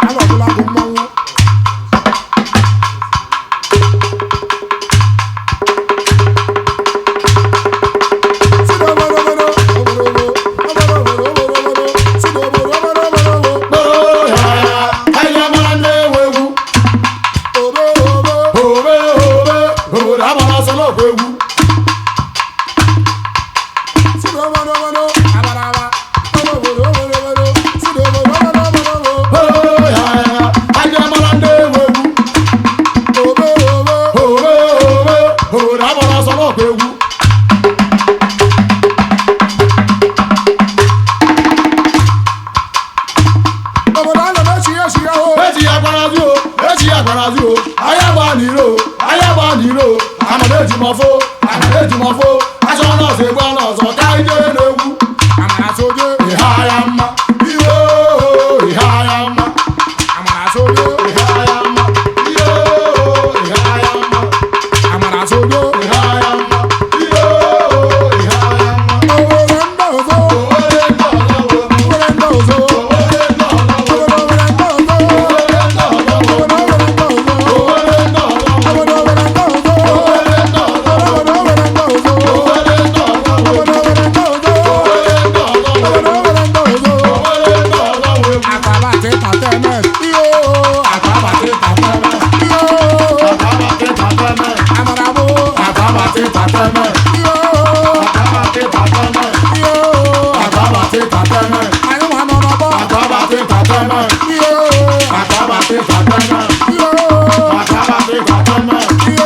Alọbụla bụ mmọnwụ. Obodo a na-echi ya echi ya o. Eji ya gbarazi o, eji ya gbarazi o, anya gba n'iro, anya gba n'iro, amara eji m ọfọ, amara eji m ọfọ, achọ n'ọzọ egbu n'ọzọ ka anyị jee n'egwu. Amara soje, Ihe agha mma, ihe oo, ihe agha mma, amara soje, ihe agha mma, ihe oo, ihe agha mma, amara soje. ihe agha mma, ihe oo, ihe agha mma. Owere ndị ọzọ, Owere ndị ọzọ wo, owere ndị ọzọ, owere ndị ọzọ wo, obodo owere ndị ọzọ, owere ndị ọzọ wo, obodo owere ndị ọzọ, owere ndị ọzọ wo, obodo owere ndị ọzọ, owere ndị ọzọ wo, obodo owere ndị ọzọ, owere ndị ọzọ wo. obodo owere ndị ọzọ, obodo owere ndị ọzọ. Akabati entertainment, iyo, akabati entertainment, iyo, amara mo, iyo, iyo, anyị nwa nọ n'ọgbọ, iyo, iyo, iyo, iyo, iyo, iyo.